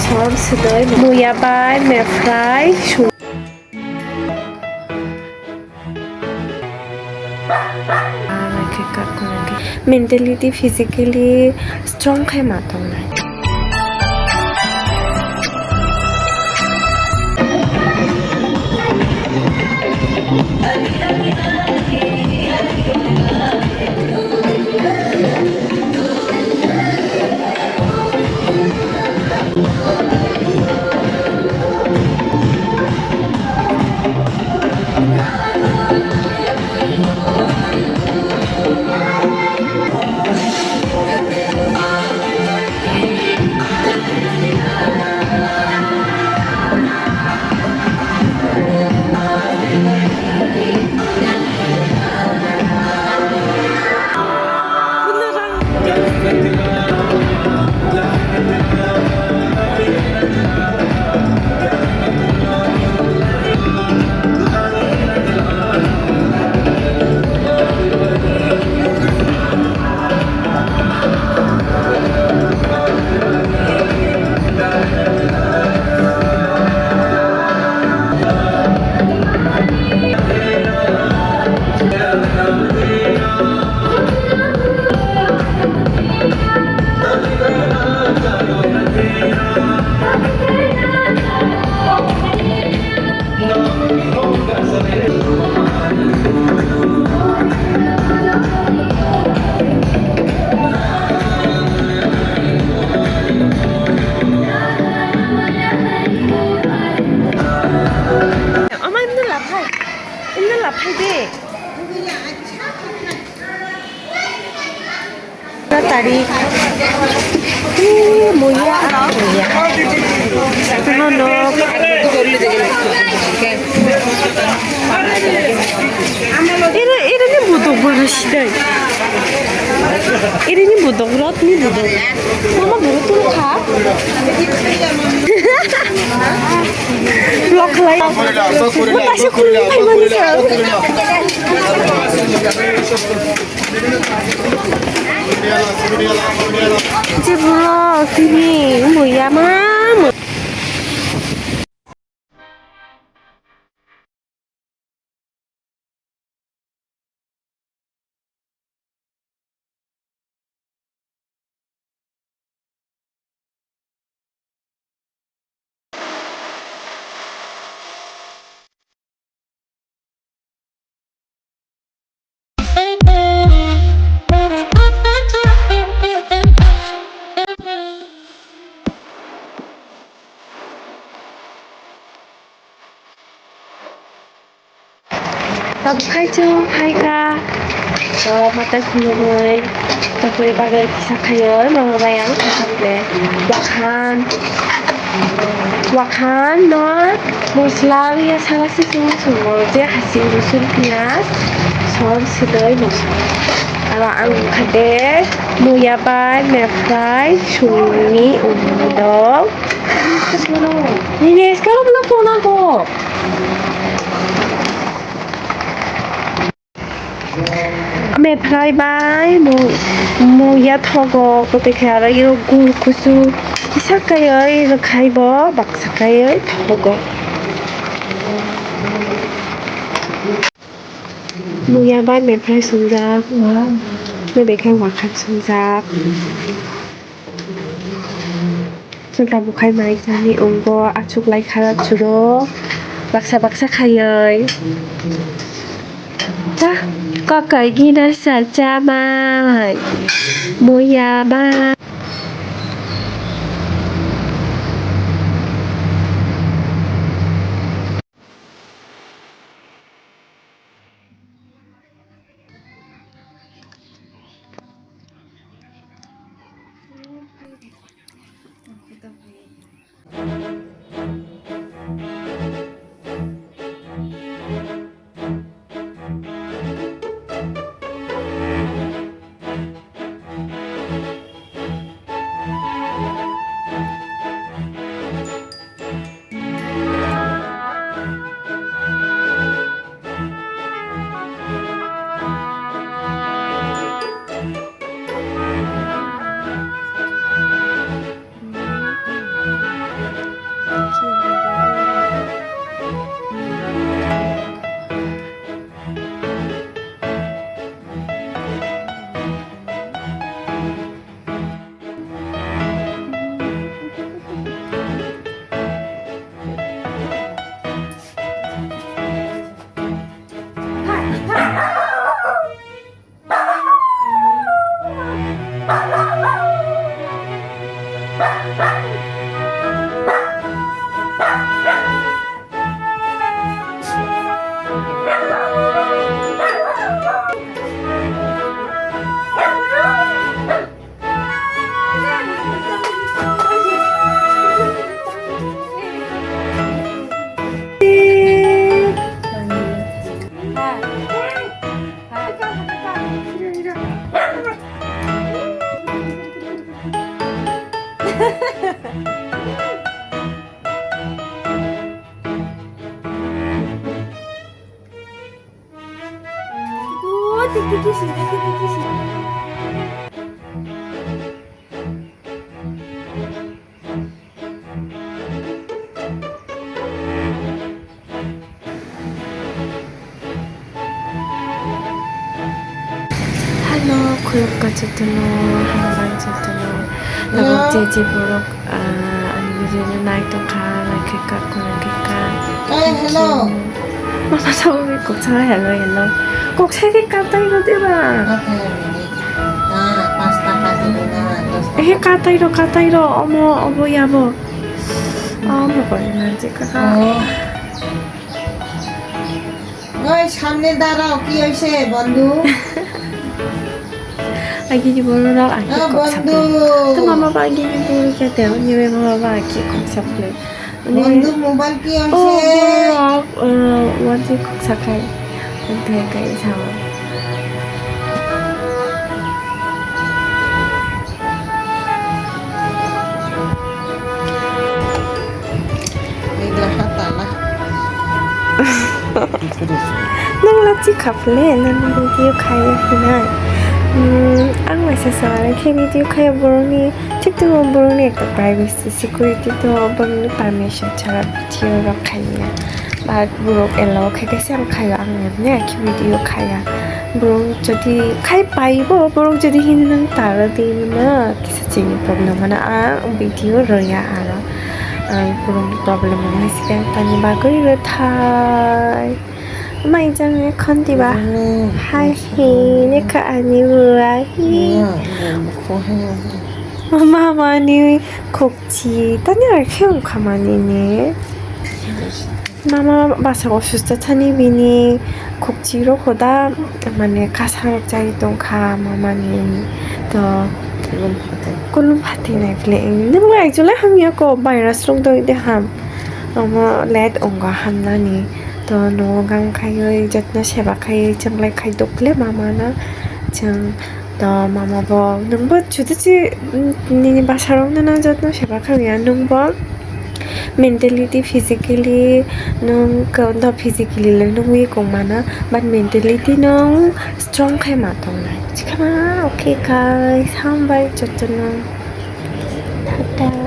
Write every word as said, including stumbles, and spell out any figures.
Som sudoi muya bai meprai su. Mentality, physically strong khai ma tongnai. Ama imno laphai, imno laphai de. Tarik. Ih, muya, ah, muya. Ano no. Ira, ira ni budok bara sidai. Ira ni budok, rot ni budok. Mama buru tu kha. Vlog khlai. Bo kaisa khulum phai mani sa. Je vlog tini muya ma. Tok phai chwng phai kha. Tok mata khulumui. Tokni bagwi kisa khaio, mama bai ang kisa kle. Wakhan. Wakhan no mosla ya sala se chwng chwng je hasing rusul piyaj. Som sidoi mosla. Aro ang khade muya bai meprai sungni umdok. Nini eskaro bla kona ko. Meprai bai mu-, muya thogo, tei khe aro iro gur kusu kisa kaiwi rwkhai bo baksa kaiwi thogo. Muya bai meprai swngjak, tei khe wakhan swngjak. Chwla bukhai mai jani wngbo achuk lai kha chwro baksa baksa khaiwi. Cha, kokai gina sa cha mai muya ba. Hello, khulumkha jotono, hambai jotono. Hello. Tabuk je je borok, ah, ani video no nai tongkha, nai khe kak, nai khe kak. Hey, hello. Mama sabo kok sa hello, hello. Kok sai khe kak tai rw de ba. Okay, okay, okay. Ah, pasta kati na, dos. Eh, kak tai rw, kak tai rw, omo, obo yabo. Omo kok nai je kak. Oh. ওই সামনে দাঁড়াও, কি হয়েছে বন্ধু? Agini borok rok ang khe kok sakha. বন্ধু। To mama ba agini borok khe te, oni bai mama ba ang khe kok sakha. বন্ধু, মোবাইল কি হয়েছে? Oh, borok, uh, wati kok sakhai. Ang khe kai sao. Nang lachi khaple, nang video khaya hinai. Hmm, ang masa sawale khe video khaya borokni, thik tamo borokni ekta privacy, security to borokni permission chara video rok khaya. But borok allow khe khe se ang khaio, ang emni khe video khaya. Borok jodi khai paibo, borok jodi hini nang taro di na kisa chini problem hana ang video rwya aro. Ang borokni problem hana sikhe tani bagwi rwthai. Mai jang ekhon diba? Hai hi ne kha ani buai hi. Mamani khokchi tani ar khe wngkha mani ne. Mama basa osusto thani bini khokchi rok hoda mane kasa rok chai tongkha mamani to kulum phatai nai kle nwng actually hamya ko virus rok doi de ham omo let ongo hamnani to nogo gang khaioi jotno seba khaioi chwnglai khai dokle mama no chwng. To mama bo nwngbo chutu chi, mm, nini bwsarokno nang jotno seba khamya, nwngbo mentality, physically nwng ko-, no physically le nwng weak wng mano, but mentality nwng strong khai ma tongnai. Chikha ma, okay guys, hambai jotono. Tata.